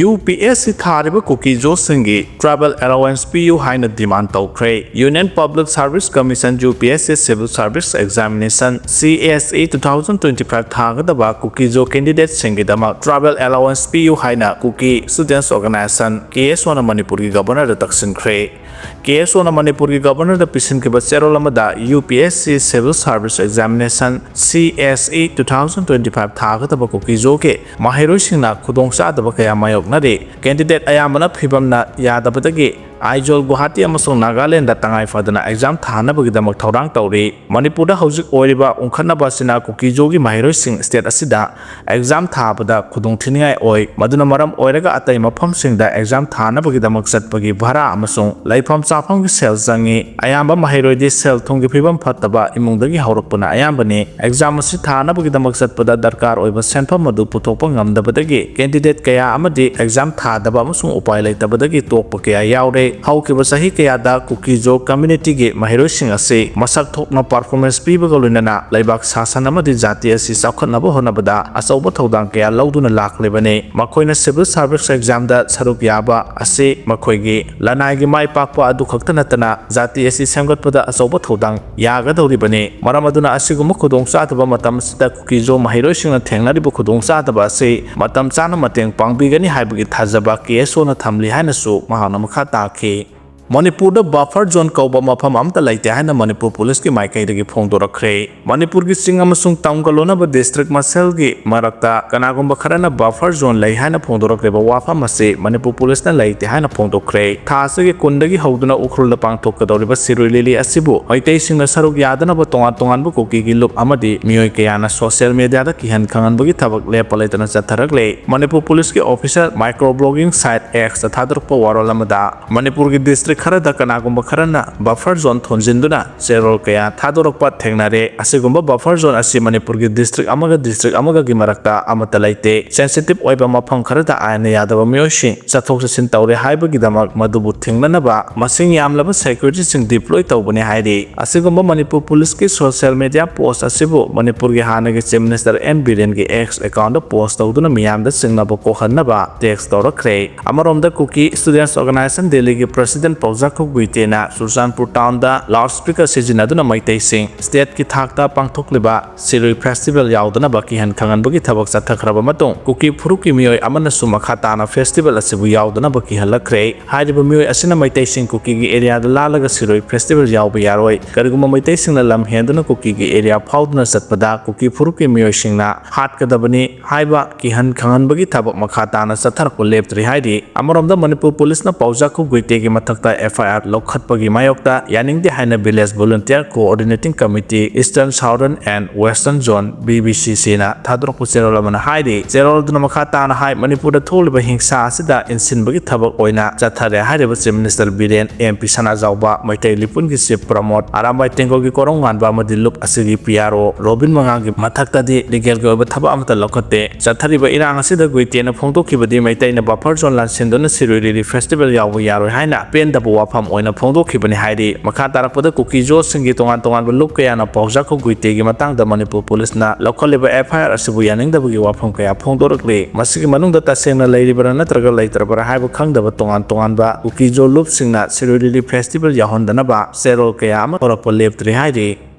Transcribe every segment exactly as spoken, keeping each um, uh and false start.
UPSC ꯊꯥꯔꯤꯕ ꯀꯨꯀꯤꯖꯣꯁꯤꯡꯒꯤ travel allowance ꯄꯤꯌꯨ ꯍꯥꯏꯅ demand ꯇꯧꯈ꯭ꯔꯦ꯫ Union Public Service Commission UPSC Civil Service Examination CSE two thousand twenty five ꯊꯥꯒꯗꯕ ꯀꯨꯀꯤꯖꯣ candidateꯁꯤꯡꯒꯤꯗꯃꯛ travel allowance ꯄꯤꯌꯨ ꯍꯥꯏꯅ Kuki Students Organisation, KSOꯅ ꯃꯅꯤꯄꯨꯔꯒꯤ Governorꯗ ꯇꯛꯁꯤꯟꯈ꯭ꯔꯦ꯫ KSOꯅ ꯃꯅꯤꯄꯨꯔꯒꯤ Governorꯗ ꯄꯤꯁꯤꯟꯈꯤꯕ ꯆꯦꯔꯣꯜ ꯑꯃꯗ UPSC Civil Service Examination CSE two thousand twenty five ꯊꯥꯒꯗꯕ ꯀꯨꯀꯤꯖꯣꯒꯤ ꯃꯍꯩꯔꯣꯏꯁꯤꯡꯅ ꯈꯨꯗꯣꯡꯆꯥꯗꯕ ꯀꯌꯥ ꯃꯥꯌꯣꯛꯅꯔꯤ꯫ Candidate ꯑꯌꯥꯝꯕꯅ ꯐꯤꯕꯝꯅ ꯌꯥꯗꯕꯗꯒꯤ ꯑꯥꯏꯖꯣꯜ, ꯒꯨꯋꯥꯍꯥꯇꯤ ꯑꯃꯁꯨꯡ ꯅꯥꯒꯥꯂꯦꯟꯗ ꯇꯉꯥꯏ ꯐꯗꯅ exam ꯊꯥꯅꯕꯒꯤꯗꯃꯛ ꯊꯧꯔꯥꯡ ꯇꯧꯔꯤ꯫ ꯃꯅꯤꯄꯨꯔꯗ ꯍꯧꯖꯤꯛ ꯑꯣꯏꯔꯤꯕ ꯎꯪꯈꯠꯅꯕ ꯑꯁꯤꯅ ꯀꯨꯀꯤꯖꯣꯒꯤ ꯃꯍꯩꯔꯣꯏꯁꯤꯡ state ꯑꯁꯤꯗ exam ꯊꯥꯕꯗ ꯈꯨꯗꯣꯡꯊꯤꯅꯤꯡꯉꯥꯏ ꯑꯣꯏ꯫ ꯃꯗꯨꯅ ꯃꯔꯝ ꯑꯣꯏꯔꯒ ꯑꯇꯩ ꯃꯐꯝꯁꯤꯡꯗ exam ꯊꯥꯅꯕꯒꯤꯗꯃꯛ ꯆꯠꯄꯒꯤ ꯚꯔꯥ ꯑꯃꯁꯨꯡ ꯂꯩꯐꯝ ꯆꯥꯐꯝꯒꯤ ꯁꯦꯜ ꯆꯪꯏ꯫ ꯑꯌꯥꯝꯕ ꯃꯍꯩꯔꯣꯏꯗꯤ ꯁꯦꯜ ꯊꯨꯝꯒꯤ ꯐꯤꯕꯝ ꯐꯠꯇꯕ ꯏꯃꯨꯡꯗꯒꯤ ꯍꯧꯔꯛꯄꯅ ꯑꯌꯥꯝꯕꯅꯤ꯫ Exam ꯑꯁꯤ ꯊꯥꯅꯕꯒꯤꯗꯃꯛ ꯆꯠꯄꯗ ꯗꯔꯀꯥꯔ ꯑꯣꯏꯕ ꯁꯦꯟꯐꯝ ꯑꯗꯨ ꯄꯨꯊꯣꯛꯄ ꯉꯝꯗꯕꯗꯒꯤ candidate ꯀꯌꯥ ꯑꯃꯗꯤ exam ꯊꯥꯗꯕ ꯑꯃꯁꯨꯡ ꯎꯄꯥꯏ ꯂꯩꯇꯕꯗꯒꯤ ꯇꯣꯛꯄ ꯀꯌꯥ ꯌꯥꯎꯔꯦ꯫ ꯍꯧꯈꯤꯕ ꯆꯍꯤ ꯀꯌꯥꯗ ꯀꯨꯀꯤꯖꯣ communityꯒꯤ ꯃꯍꯩꯔꯣꯏꯁꯤꯡ ꯑꯁꯤ ꯃꯁꯛ ꯊꯣꯛꯅ performance ꯄꯤꯕꯒ ꯂꯣꯏꯅꯅ ꯂꯩꯕꯥꯛ ꯁꯥꯁꯟ ꯑꯃꯗꯤ ꯖꯥꯇꯤ ꯑꯁꯤ ꯆꯥꯎꯈꯠꯅꯕ ꯍꯣꯠꯅꯕꯗ ꯑꯆꯧꯕ ꯊꯧꯗꯥꯡ ꯀꯌꯥ ꯂꯧꯗꯨꯅ ꯂꯥꯛꯂꯤꯕꯅꯤ꯫ ꯃꯈꯣꯏꯅ civil service examꯗ ꯁꯔꯨꯛ ꯌꯥꯕ ꯑꯁꯤ ꯃꯈꯣꯏꯒꯤ ꯂꯅꯥꯏꯒꯤ ꯃꯥꯏ ꯄꯥꯛꯄ ꯑꯗꯨ ꯈꯛꯇ ꯅꯠꯇꯅ ꯖꯥꯇꯤ ꯑꯁꯤ ꯁꯦꯝꯒꯠꯄꯗ ꯑꯆꯧꯕ ꯊꯧꯗꯥꯡ ꯌꯥꯒꯗꯧꯔꯤꯕꯅꯤ꯫ ꯃꯔꯝ ꯑꯗꯨꯅ ꯑꯁꯤꯒꯨꯝꯕ ꯈꯨꯗꯣꯡꯆꯥꯗꯕ ꯃꯇꯝ ꯑꯁꯤꯗ ꯀꯨꯀꯤꯖꯣ ꯃꯍꯩꯔꯣꯏꯁꯤꯡꯅ ꯊꯦꯡꯅꯔꯤꯕ ꯈꯨꯗꯣꯡꯆꯥꯗꯕ ꯑꯁꯤ ꯃꯇꯝ ꯆꯥꯅ ꯃꯇꯦꯡ ꯄꯥꯡꯕꯤꯒꯅꯤ ꯍꯥꯏꯕꯒꯤ ꯊꯥꯖꯕ KSOꯅ ꯊꯝꯂꯤ ꯍꯥꯏꯅꯁꯨ ꯃꯍꯥꯛꯅ ꯃꯈꯥ ꯇꯥꯈꯤ꯫ ꯃꯅꯤꯄꯨꯔꯗ buffer zone ꯀꯧꯕ ꯃꯐꯝ ꯑꯃꯠꯇ ꯂꯩꯇꯦ ꯍꯥꯏꯅ ꯃꯅꯤꯄꯨꯔ ꯄꯨꯂꯤꯁꯀꯤ ꯃꯥꯏꯀꯩꯗꯒꯤ ꯐꯣꯡꯗꯣꯔꯛꯈ꯭ꯔꯦ꯫ ꯃꯅꯤꯄꯨꯔꯒꯤ ꯆꯤꯡ ꯑꯃꯁꯨꯡ ꯇꯝꯒ ꯂꯣꯟꯅꯕ district ꯃꯁꯦꯜꯒꯤ ꯃꯔꯛꯇ ꯀꯅꯥꯒꯨꯝꯕ ꯈꯔꯅ buffer zone ꯂꯩ ꯍꯥꯏꯅ ꯐꯣꯡꯗꯣꯔꯛꯂꯤꯕ ꯋꯥꯐꯝ ꯑꯁꯤ ꯃꯅꯤꯄꯨꯔ ꯄꯨꯂꯤꯁꯅ ꯂꯩꯇꯦ ꯍꯥꯏꯅ ꯐꯣꯡꯗꯣꯛꯈ꯭ꯔꯦ꯫ ꯊꯥ ꯑꯁꯤꯒꯤ ꯀꯨꯟꯗꯒꯤ ꯍꯧꯗꯨꯅ ꯎꯈ꯭ꯔꯨꯜꯗ ꯄꯥꯡꯊꯣꯛꯀꯗꯧꯔꯤꯕ ꯁꯤꯔꯣꯏ ꯂꯤꯂꯤ ꯑꯁꯤꯕꯨ ꯃꯩꯇꯩꯁꯤꯡꯅ ꯁꯔꯨꯛ ꯌꯥꯗꯅꯕ ꯇꯣꯉꯥꯟ ꯇꯣꯉꯥꯟꯕ ꯀꯨꯀꯤꯒꯤ ꯂꯨꯞ ꯑꯃꯗꯤ ꯃꯤꯑꯣꯏ ꯀꯌꯥꯅ social mediaꯗ ꯀꯤꯍꯟ ꯈꯪꯍꯟꯕꯒꯤ ꯊꯕꯛ ꯂꯦꯞꯄ ꯂꯩꯇꯅ ꯆꯠꯊꯔꯛꯂꯦ꯫ ꯃꯅꯤꯄꯨꯔ ꯄꯨꯂꯤꯁꯀꯤ officer micro blogging site Xꯇ ꯊꯥꯗꯣꯔꯛꯄ ꯋꯥꯔꯣꯜ ꯑꯃꯗ ꯃꯅꯤꯄꯨꯔꯒꯤ district ꯈꯔꯗ ꯀꯅꯥꯒꯨꯝꯕ ꯈꯔꯅ buffer zone ꯊꯣꯟꯖꯤꯟꯗꯨꯅ ꯆꯦꯔꯣꯜ ꯀꯌꯥ ꯊꯥꯗꯣꯔꯛꯄ ꯊꯦꯡꯅꯔꯦ꯫ ꯑꯁꯤꯒꯨꯝꯕ buffer zone ꯑꯁꯤ ꯃꯅꯤꯄꯨꯔꯒꯤ district ꯑꯃꯒ district ꯑꯃꯒꯒꯤ ꯃꯔꯛꯇ ꯑꯃꯠꯇ ꯂꯩꯇꯦ꯫ Sensitive ꯑꯣꯏꯕ ꯃꯐꯝ ꯈꯔꯗ ꯑꯥꯏꯟꯅ ꯌꯥꯗꯕ ꯃꯤꯑꯣꯏꯁꯤꯡ ꯆꯠꯊꯣꯛ ꯆꯠꯁꯤꯟ ꯇꯧꯔꯦ ꯍꯥꯏꯕꯒꯤꯗꯃꯛ ꯃꯗꯨꯕꯨ ꯊꯤꯡꯅꯅꯕ ꯃꯁꯤꯡ ꯌꯥꯝꯂꯕ securityꯁꯤꯡ deploy ꯇꯧꯕꯅꯤ ꯍꯥꯏꯔꯤ꯫ ꯑꯁꯤꯒꯨꯝꯕ ꯃꯅꯤꯄꯨꯔ ꯄꯨꯂꯤꯁꯀꯤ social media post ꯑꯁꯤꯕꯨ ꯃꯅꯤꯄꯨꯔꯒꯤ ꯍꯥꯟꯅꯒꯤ Chief Minister ꯑꯦꯟ ꯕꯤꯔꯦꯟꯒꯤ X accountꯇ post ꯇꯧꯗꯨꯅ ꯃꯤꯌꯥꯝꯗ ꯆꯤꯡꯅꯕ ꯀꯣꯛꯍꯟꯅꯕ text ꯇꯧꯔꯛꯈ꯭ꯔꯦ꯫ ꯑꯃꯔꯣꯝꯗ Kuki Students Organisation Delhiꯒꯤ President ꯄꯥꯎꯖꯥꯈꯣꯛ ꯒꯨꯏꯇꯦꯅ Churachandpur townꯗ loudspeaker ꯁꯤꯖꯤꯟꯅꯗꯨꯅ ꯃꯩꯇꯩꯁꯤꯡ stateꯀꯤ ꯊꯥꯛꯇ ꯄꯥꯡꯊꯣꯛꯂꯤꯕ ꯁꯤꯔꯨꯏ festival ꯌꯥꯎꯗꯅꯕ ꯀꯤꯍꯟ ꯈꯪꯍꯟꯕꯒꯤ ꯊꯕꯛ ꯆꯠꯊꯈ꯭ꯔꯕ ꯃꯇꯨꯡ, ꯀꯨꯀꯤ ꯐꯨꯔꯨꯞꯀꯤ ꯃꯤꯑꯣꯏ ꯑꯃꯅꯁꯨ ꯃꯈꯥ ꯇꯥꯅ festival ꯑꯁꯤꯕꯨ ꯌꯥꯎꯗꯅꯕ ꯀꯤꯍꯜꯂꯛꯈ꯭ꯔꯦ꯫ ꯍꯥꯏꯔꯤꯕ ꯃꯤꯑꯣꯏ ꯑꯁꯤꯅ ꯃꯩꯇꯩꯁꯤꯡ ꯀꯨꯀꯤꯒꯤ areaꯗ ꯂꯥꯜꯂꯒ ꯁꯤꯔꯣꯏ festival ꯌꯥꯎꯕ ꯌꯥꯔꯣꯏ꯫ ꯀꯔꯤꯒꯨꯝꯕ ꯃꯩꯇꯩꯁꯤꯡꯅ ꯂꯝ ꯍꯦꯟꯗꯨꯅ ꯀꯨꯀꯤꯒꯤ area ꯐꯥꯎꯗꯨꯅ ꯆꯠꯄꯗ ꯀꯨꯀꯤ ꯐꯨꯔꯨꯞꯀꯤ ꯃꯤꯑꯣꯏꯁꯤꯡꯅ ꯍꯥꯠꯀꯗꯕꯅꯤ ꯍꯥꯏꯕ ꯀꯤꯍꯟ ꯈꯪꯍꯟꯕꯒꯤ ꯊꯕꯛ ꯃꯈꯥ ꯇꯥꯅ ꯆꯠꯊꯔꯛꯄ ꯂꯦꯞꯇ꯭ꯔꯤ ꯍꯥꯏꯔꯤ꯫ ꯑꯃꯔꯣꯝꯗ ꯃꯅꯤꯄꯨꯔ ꯄꯨꯂꯤꯁꯅ ꯄꯥꯎꯖꯥꯈꯣꯛ ꯒꯨꯏꯇꯦꯒꯤ ꯃꯊꯛꯇ F I R ꯂꯧꯈꯠꯄꯒꯤ ꯃꯥꯌꯣꯛꯇ ꯌꯥꯅꯤꯡꯗꯦ ꯍꯥꯏꯅ Village Volunteer Coordinating Committee Eastern Southern and Western Zone, V V C Cꯅ ꯊꯥꯗꯣꯔꯛꯄ ꯆꯦꯔꯣꯜ ꯑꯃꯅ ꯍꯥꯏꯔꯤ꯫ ꯆꯦꯔꯣꯜ ꯑꯗꯨꯅ ꯃꯈꯥ ꯇꯥꯅ ꯍꯥꯏ, ꯃꯅꯤꯄꯨꯔꯗ ꯊꯣꯛꯂꯤꯕ ꯍꯤꯡꯁꯥ ꯑꯁꯤꯗ ꯏꯟꯁꯤꯟꯕꯒꯤ ꯊꯕꯛ ꯑꯣꯏꯅ ꯆꯠꯊꯔꯦ ꯍꯥꯏꯔꯤꯕ Chief Minister Biren, M P ꯁꯅꯥꯖꯥꯎꯕ, ꯃꯩꯇꯩ ꯂꯤꯄꯨꯟꯒꯤ Chief ꯄ꯭ꯔꯃꯣꯗ, ꯑꯔꯥꯝꯕꯥꯏ ꯇꯦꯡꯒꯣꯜꯒꯤ ꯀꯣꯔꯧꯉꯥꯟꯕ ꯑꯃꯗꯤ ꯂꯨꯞ ꯑꯁꯤꯒꯤ P R O ꯔꯣꯕꯤꯟ ꯃꯉꯥꯜꯒꯤ ꯃꯊꯛꯇꯗꯤ legalꯒꯤ ꯑꯣꯏꯕ ꯊꯕꯛ ꯑꯃꯠꯇ ꯂꯧꯈꯠꯇꯦ꯫ ꯆꯠꯊꯔꯤꯕ ꯏꯔꯥꯡ ꯑꯁꯤꯗ ꯒꯨꯏꯇꯦꯅ ꯐꯣꯡꯗꯣꯛꯈꯤꯕꯗꯤ ꯃꯩꯇꯩꯅ buffer zone ꯂꯥꯟꯁꯤꯟꯗꯨꯅ ꯁꯤꯔꯣꯏ ꯂꯤꯂꯤ festival ꯌꯥꯎꯕ ꯌꯥꯔꯣꯏ ꯍꯥꯏꯅ ꯄꯦꯟꯗꯕ ꯋꯥꯐꯝ ꯑꯣꯏꯅ ꯐꯣꯡꯗꯣꯛꯈꯤꯕꯅꯤ ꯍꯥꯏꯔꯤ꯫ ꯃꯈꯥ ꯇꯥꯔꯛꯄꯗ ꯀꯨꯀꯤ ꯖꯣꯁꯤꯡꯒꯤ ꯇꯣꯉꯥꯟ ꯇꯣꯉꯥꯟꯕ ꯂꯨꯞ ꯀꯌꯥꯅ ꯄꯥꯎꯖꯥꯈꯣꯛ ꯒꯨꯏꯇꯦꯒꯤ ꯃꯇꯥꯡꯗ ꯃꯅꯤꯄꯨꯔ ꯄꯨꯂꯤꯁꯅ ꯂꯧꯈꯠꯂꯤꯕ F I R ꯑꯁꯤꯕꯨ ꯌꯥꯅꯤꯡꯗꯕꯒꯤ ꯋꯥꯐꯝ ꯀꯌꯥ ꯐꯣꯡꯗꯣꯔꯛꯂꯤ꯫ ꯃꯁꯤꯒꯤ ꯃꯅꯨꯡꯗ ꯇꯁꯦꯡꯅ ꯂꯩꯔꯤꯕꯔꯥ ꯅꯠꯇ꯭ꯔꯒ ꯂꯩꯇ꯭ꯔꯕꯔꯥ ꯍꯥꯏꯕ ꯈꯪꯗꯕ ꯇꯣꯉꯥꯟ ꯇꯣꯉꯥꯟꯕ ꯀꯨꯀꯤ ꯖꯣ ꯂꯨꯞꯁꯤꯡꯅ ꯁꯤꯔꯣꯏ ꯂꯤꯂꯤ festival ꯌꯥꯎꯍꯟꯗꯅꯕ ꯆꯦꯔꯣꯜ ꯀꯌꯥ ꯑꯃ ꯊꯣꯔꯛꯄ ꯂꯦꯞꯇ꯭ꯔꯤ ꯍꯥꯏꯔꯤ꯫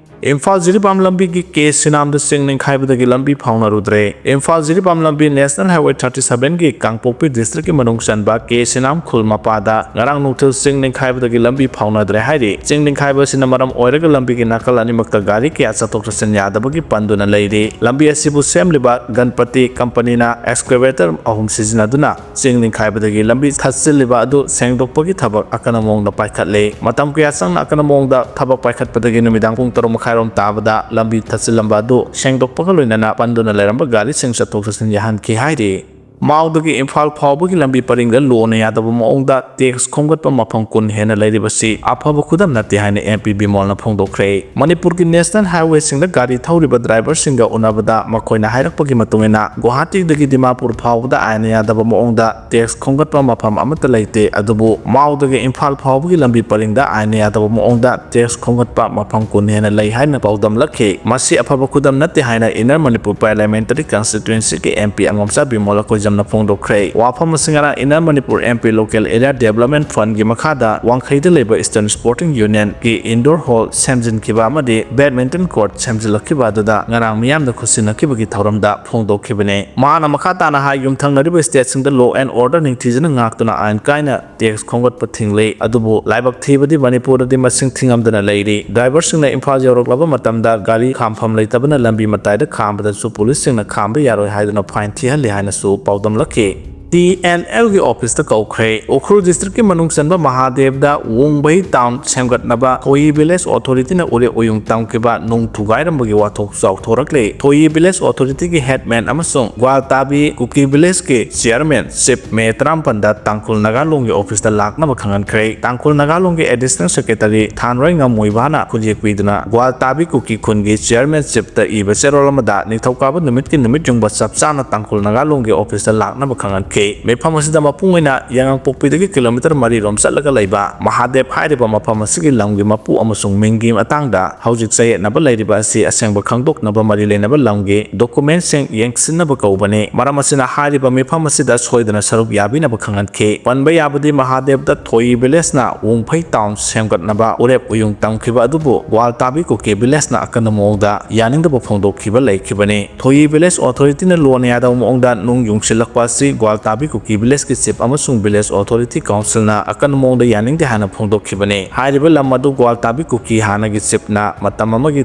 ꯏꯝꯐꯥꯜ ꯖꯤꯔꯤꯕꯥꯝ ꯂꯝꯕꯤꯒꯤ ꯀꯦ ꯁꯤꯅꯥꯝꯗ ꯆꯤꯡ ꯅꯤꯡꯈꯥꯏꯕꯗꯒꯤ ꯂꯝꯕꯤ ꯐꯥꯎꯅꯔꯨꯗ꯭ꯔꯦ꯫ ꯏꯝꯐꯥꯜ ꯖꯤꯔꯤꯕꯥꯝ ꯂꯝꯕꯤ National Highway thirty sevenꯒꯤ ꯀꯥꯡꯄꯣꯛꯄꯤ districtꯀꯤ ꯃꯅꯨꯡ ꯆꯟꯕ ꯀꯦ ꯁꯤꯅꯥꯝ ꯈꯨꯜ ꯃꯄꯥꯗ ꯉꯔꯥꯡ ꯅꯨꯡꯊꯤꯜ ꯆꯤꯡ ꯅꯤꯡꯈꯥꯏꯕꯗꯒꯤ ꯂꯝꯕꯤ ꯐꯥꯎꯅꯗ꯭ꯔꯦ ꯍꯥꯏꯔꯤ꯫ ꯆꯤꯡ ꯅꯤꯡꯈꯥꯏꯕ ꯑꯁꯤꯅ ꯃꯔꯝ ꯑꯣꯏꯔꯒ ꯂꯝꯕꯤꯒꯤ ꯅꯥꯀꯜ ꯑꯅꯤꯃꯛꯇ ꯒꯥꯔꯤ ꯀꯌꯥ ꯆꯠꯊꯣꯛ ꯆꯠꯁꯤꯟ ꯌꯥꯗꯕꯒꯤ ꯄꯟꯗꯨꯅ ꯂꯩꯔꯤ꯫ ꯂꯝꯕꯤ ꯑꯁꯤꯕꯨ ꯁꯦꯝꯂꯤꯕ ꯒꯟꯄꯇꯤ ꯀꯝꯄꯅꯤꯅ excavator ꯑꯍꯨꯝ ꯁꯤꯖꯤꯟꯅꯗꯨꯅ ꯆꯤꯡ ꯅꯤꯡꯈꯥꯏꯕꯗꯒꯤ ꯂꯝꯕꯤ ꯊꯠꯆꯤꯜꯂꯤꯕ ꯑꯗꯨ ꯁꯦꯡꯗꯣꯛꯄꯒꯤ ꯊꯕꯛ ꯑꯀꯟꯕ ꯃꯑꯣꯡꯗ ꯄꯥꯏꯈꯠꯂꯦ꯫ ꯃꯇꯝ ꯀꯌꯥ ꯆꯪꯅ ꯑꯀꯟꯕ ꯃꯑꯣꯡꯗ ꯊꯕꯛ ꯄꯥꯏꯈꯠꯄꯗꯒꯤ ꯅꯨꯃꯤꯗꯥꯡ ꯄꯨꯡ ꯇꯔꯨꯛ ꯃꯈꯥꯏꯔꯣꯝ ꯇꯥꯕꯗ ꯂꯝꯕꯤ ꯊꯠꯆꯤꯜꯂꯝꯕ ꯑꯗꯨ ꯁꯦꯡꯗꯣꯛꯄꯒ ꯂꯣꯏꯅꯅ ꯄꯟꯗꯨꯅ ꯂꯩꯔꯝꯕ ꯒꯥꯔꯤꯁꯤꯡ ꯆꯠꯊꯣꯛ ꯆꯠꯁꯤꯟ ꯌꯥꯍꯟꯈꯤ ꯍꯥꯏꯔꯤ꯫ ꯃꯥꯎꯗꯒꯤ ꯏꯝꯐꯥꯜ ꯐꯥꯎꯕꯒꯤ ꯂꯝꯕꯤ ꯄꯔꯤꯡꯗ ꯂꯣꯅ ꯌꯥꯗꯕ ꯃꯑꯣꯡꯗ ꯇꯦꯛꯁ ꯈꯣꯝꯒꯠꯄ ꯃꯐꯝ ꯀꯨꯟ ꯍꯦꯟꯅ ꯂꯩꯔꯤꯕꯁꯤ ꯑꯐꯕ ꯈꯨꯗꯝ ꯅꯠꯇꯦ ꯍꯥꯏꯅ ꯑꯦꯝ ꯄꯤ ꯕꯤꯃꯣꯜꯅ ꯐꯣꯡꯗꯣꯛꯈ꯭ꯔꯦ꯫ ꯃꯅꯤꯄꯨꯔꯒꯤ ꯅꯦꯁꯅꯦꯜ ꯍꯥꯏꯋꯦꯁꯤꯡꯗ ꯒꯥꯔꯤ ꯊꯧꯔꯤꯕ ꯗ꯭ꯔꯥꯏꯚꯔꯁꯤꯡꯒ ꯎꯅꯕꯗ ꯃꯈꯣꯏꯅ ꯍꯥꯏꯔꯛꯄꯒꯤ ꯃꯇꯨꯡ ꯏꯟꯅ, ꯒꯨꯋꯥꯍꯥꯇꯤꯗꯒꯤ ꯗꯤꯃꯥꯄꯨꯔ ꯐꯥꯎꯕꯗ ꯑꯥꯏꯟꯅ ꯌꯥꯗꯕ ꯃꯑꯣꯡꯗ ꯇꯦꯛꯁ ꯈꯣꯝꯒꯠꯄ ꯃꯐꯝ ꯑꯃꯠꯇ ꯂꯩꯇꯦ, ꯑꯗꯨꯕꯨ ꯃꯥꯎꯗꯒꯤ ꯏꯝꯐꯥꯜ ꯐꯥꯎꯕꯒꯤ ꯂꯝꯕꯤ ꯄꯔꯤꯡꯗ ꯑꯥꯏꯟꯅ ꯌꯥꯗꯕ ꯃꯑꯣꯡꯗ ꯇꯦꯛꯁ ꯈꯣꯝꯒꯠꯄ ꯃꯐꯝ ꯀꯨꯟ ꯍꯦꯟꯅ ꯂꯩ ꯍꯥꯏꯅ ꯄꯥꯎꯗꯝꯂꯛꯈꯤ꯫ ꯃꯁꯤ ꯑꯐꯕ ꯈꯨꯗꯝ ꯅꯠꯇꯦ ꯍꯥꯏꯅ ꯏꯟꯅꯔ ꯃꯅꯤꯄꯨꯔ ꯄꯥꯔꯂꯤꯌꯥꯃꯦꯟꯇꯔꯤ ꯀꯟꯁꯇꯤꯇ꯭ꯋꯦꯟꯁꯤꯒꯤ ꯑꯦꯝ ꯄꯤ ꯑꯉꯣꯝꯆꯥ ꯕꯤꯃꯣꯜ ꯑꯩꯈꯣꯏꯖꯝꯅ ꯐꯣꯡꯗꯣꯛꯈ꯭ꯔꯦ꯫ ꯋꯥꯐꯝ ꯑꯁꯤ ꯉꯔꯥꯡ inner Manipur M P local area development ꯐꯟꯒꯤ ꯃꯈꯥꯗ ꯋꯥꯡꯈꯩꯗ ꯂꯩꯕ ꯏꯁꯇꯔꯟ ꯁ꯭ꯄꯣꯔꯇꯤꯡ ꯌꯨꯅꯤꯌꯟꯒꯤ ꯏꯟꯗꯣꯔ ꯍꯣꯜ ꯁꯦꯝꯖꯤꯟꯈꯤꯕ ꯑꯃꯗꯤ ꯕꯦꯗꯃꯤꯟꯇꯟ ꯀꯣꯔꯠ ꯁꯦꯝꯖꯤꯜꯂꯛꯈꯤꯕ ꯑꯗꯨꯗ ꯉꯔꯥꯡ ꯃꯤꯌꯥꯝꯗ ꯈꯨꯠꯁꯤꯟꯅꯈꯤꯕꯒꯤ ꯊꯧꯔꯝꯗ ꯐꯣꯡꯗꯣꯛꯈꯤꯕꯅꯤ꯫ ꯃꯍꯥꯛꯅ ꯃꯈꯥ ꯇꯥꯅ ꯍꯥꯏ, ꯌꯨꯝꯊꯪꯅꯔꯤꯕ ꯁ꯭ꯇꯦꯠꯁꯤꯡꯗ law and order ꯅꯤꯡꯊꯤꯖꯅ ꯉꯥꯛꯇꯨꯅ ꯑꯥꯏꯟ ꯀꯥꯏꯅ ꯇꯦꯛꯁ ꯈꯣꯝꯒꯠꯄ ꯊꯤꯡꯂꯤ, ꯑꯗꯨꯕꯨ ꯂꯥꯏꯕꯛ ꯊꯤꯕꯗꯤ ꯃꯅꯤꯄꯨꯔꯗꯗꯤ ꯃꯁꯤꯡ ꯊꯤꯉꯝꯗꯅ ꯂꯩꯔꯤ꯫ ꯗ꯭ꯔꯥꯏꯚꯔꯁꯤꯡꯅ ꯏꯝꯐꯥꯜ ꯌꯧꯔꯛꯂꯕ ꯃꯇꯝꯗ ꯒꯥꯔꯤ ꯈꯥꯝꯐꯝ ꯂꯩꯇꯕꯅ ꯂꯝꯕꯤ ꯃꯇꯥꯏꯗ ꯈꯥꯝꯕꯗꯁꯨ ꯄꯨꯂꯤꯁꯁꯤꯡꯅ ꯈꯥꯝꯕ ꯌꯥꯔꯣꯏ ꯍꯥꯏꯗꯨꯅ ꯐꯥꯏꯟ ꯊꯤꯍꯜꯂꯤ ꯍꯥꯏꯅꯁꯨ ꯄꯥꯎꯗꯝꯂꯛꯈꯤ꯫ ꯇꯤ ꯑꯦꯟ ꯑꯦꯜꯒꯤ ꯑꯣꯐꯤꯁꯇ ꯀꯧꯈ꯭ꯔꯦ꯫ ꯎꯈ꯭ꯔꯨꯜ ꯗꯤꯁꯇ꯭ꯔꯤꯛꯀꯤ ꯃꯅꯨꯡ ꯆꯟꯕ ꯃꯍꯥꯗꯦꯕꯗ ꯋꯣꯡꯕꯩ ꯇꯥꯎꯟ ꯁꯦꯝꯒꯠꯅꯕ ꯊꯣꯌꯤ ꯚꯤꯂꯦꯖ ꯑꯣꯊꯣꯔꯤꯇꯤꯅ ꯎꯔꯦꯞ ꯎꯌꯨꯡ ꯇꯝꯈꯤꯕ ꯅꯨꯡ ꯊꯨꯒꯥꯏꯔꯝꯕꯒꯤ ꯋꯥꯊꯣꯛ ꯆꯥꯎꯊꯣꯔꯛꯂꯦ꯫ ꯊꯣꯌꯤ ꯚꯤꯂꯦꯖ ꯑꯣꯊꯣꯔꯤꯇꯤꯒꯤ ꯍꯦꯗꯃꯦꯟ ꯑꯃꯁꯨꯡ ꯒ꯭ꯋꯥꯜꯇꯥꯕꯤ ꯀꯨꯀꯤ ꯚꯤꯂꯦꯖꯀꯤ ꯆꯤꯌꯔꯃꯦꯟ ꯆꯤꯞ ꯃꯦ ꯇꯔꯥꯃꯥꯄꯟꯗ ꯇꯥꯡꯈꯨꯜ ꯅꯥꯒꯥ ꯂꯣꯟꯒꯤ ꯑꯣꯐꯤꯁꯇ ꯂꯥꯛꯅꯕ ꯈꯪꯍꯟꯈ꯭ꯔꯦ꯫ ꯇꯥꯡꯈꯨꯜ ꯅꯥꯒꯥ ꯂꯣꯟꯒꯤ ꯑꯦꯗꯤꯁꯅꯦꯜ ꯁꯦꯀ꯭ꯔꯦꯇꯔꯤ ꯊꯥꯟꯔꯣꯏ ꯉꯝꯃꯨꯏꯕꯥꯅ ꯈꯨꯠꯌꯦꯛ ꯄꯤꯗꯨꯅ ꯒ꯭ꯋꯥꯜꯇꯥꯕꯤ ꯀꯨꯀꯤ ꯈꯨꯟꯒꯤ ꯆꯤꯌꯔꯃꯦꯟ ꯆꯤꯞꯇ ꯏꯕ ꯆꯦꯔꯣꯜ ꯑꯃꯗ ꯅꯤꯡꯊꯧꯀꯥꯕ ꯅꯨꯃꯤꯠꯀꯤ ꯅꯨꯃꯤꯠ ꯌꯨꯡꯕ ꯆꯞ ꯆꯥꯅ ꯇꯥꯡꯈꯨꯜ ꯅꯥꯒꯥ ꯂꯣꯟꯒꯤ ꯑꯣꯐꯤꯁꯇ ꯂꯥꯛꯅꯕ ꯈꯪꯍꯟꯈꯤ꯫ ꯃꯤꯐꯝ ꯑꯁꯤꯗ ꯃꯄꯨꯡ ꯑꯣꯏꯅ ꯌꯥꯉꯥꯡꯄꯣꯛꯄꯤꯗꯒꯤ ꯀꯤꯂꯣꯃꯤꯇꯔ ꯃꯔꯤ ꯔꯣꯝ ꯆꯠꯂꯒ ꯂꯩꯕ ꯃꯍꯥꯗꯦꯕ ꯍꯥꯏꯔꯤꯕ ꯃꯐꯝ ꯑꯁꯤꯒꯤ ꯂꯝꯒꯤ ꯃꯄꯨ ꯑꯃꯁꯨꯡ ꯃꯤꯡꯒꯤ ꯃꯇꯥꯡꯗ ꯍꯧꯖꯤꯛ ꯆꯌꯦꯠꯅꯕ ꯂꯩꯔꯤꯕ ꯑꯁꯤ ꯑꯁꯦꯡꯕ ꯈꯪꯗꯣꯛꯅꯕ ꯃꯔꯤ ꯂꯩꯅꯕ ꯂꯝꯒꯤ ꯗꯣꯀꯨꯃꯦꯟꯁꯤꯡ ꯌꯦꯡꯁꯤꯟꯅꯕ ꯀꯧꯕꯅꯤ꯫ ꯃꯔꯝ ꯑꯁꯤꯅ ꯍꯥꯏꯔꯤꯕ ꯃꯤꯐꯝ ꯑꯁꯤꯗ ꯁꯣꯏꯗꯅ ꯁꯔꯨꯛ ꯌꯥꯕꯤꯅꯕ ꯈꯪꯍꯟꯈꯤ꯫ ꯄꯟꯕ ꯌꯥꯕꯗꯤ ꯃꯍꯥꯗꯦꯕꯗ ꯊꯣꯌꯤ ꯚꯤꯂꯦꯖꯅ ꯋꯣꯡꯐꯩ ꯇꯥꯎꯟ ꯁꯦꯝꯒꯠꯅꯕ ꯎꯔꯦꯞ ꯎꯌꯨꯡ ꯇꯝꯈꯤꯕ ꯑꯗꯨꯕꯨ ꯒ꯭ꯋꯥꯜꯇꯥꯕꯤ ꯀꯨꯀꯤ ꯚꯤꯂꯦꯖꯅ ꯑꯀꯟꯕ ꯃꯑꯣꯡꯗ ꯌꯥꯅꯤꯡꯗꯕ ꯐꯣꯡꯗꯣꯛꯈꯤꯕ ꯂꯩꯈꯤꯕꯅꯤ꯫ ꯊꯣꯌꯤ ꯚꯤꯂꯦꯖ ꯑꯣꯊꯣꯔꯤꯇꯤꯅ ꯂꯣꯟ ꯌꯥꯗꯕ ꯃꯑꯣꯡꯗ ꯅꯨꯡ ꯌꯨꯡꯁꯤꯜꯂꯛꯄ ꯑꯁꯤ ꯒ꯭ꯋꯥꯜꯇꯥꯕꯤ ꯀꯨꯀꯤ ꯚꯤꯂꯦꯖꯀꯤ ꯆꯤꯞ ꯑꯃꯁꯨꯡ ꯚꯤꯂꯦꯖ ꯑꯣꯊꯣꯔꯤꯇꯤ ꯀꯥꯎꯟꯁꯤꯜꯅ ꯑꯀꯟꯕ ꯃꯑꯣꯡꯗ ꯌꯥꯅꯤꯡꯗꯦ ꯍꯥꯏꯅ ꯐꯣꯡꯗꯣꯛꯈꯤꯕꯅꯤ꯫ ꯍꯥꯏꯔꯤꯕ ꯂꯝ ꯑꯗꯨ ꯒ꯭ꯋꯥꯜꯇꯥꯕꯤ ꯀꯨꯀꯤ ꯍꯥꯟꯅꯒꯤ ꯆꯤꯞꯅ ꯃꯇꯝ ꯑꯃꯒꯤ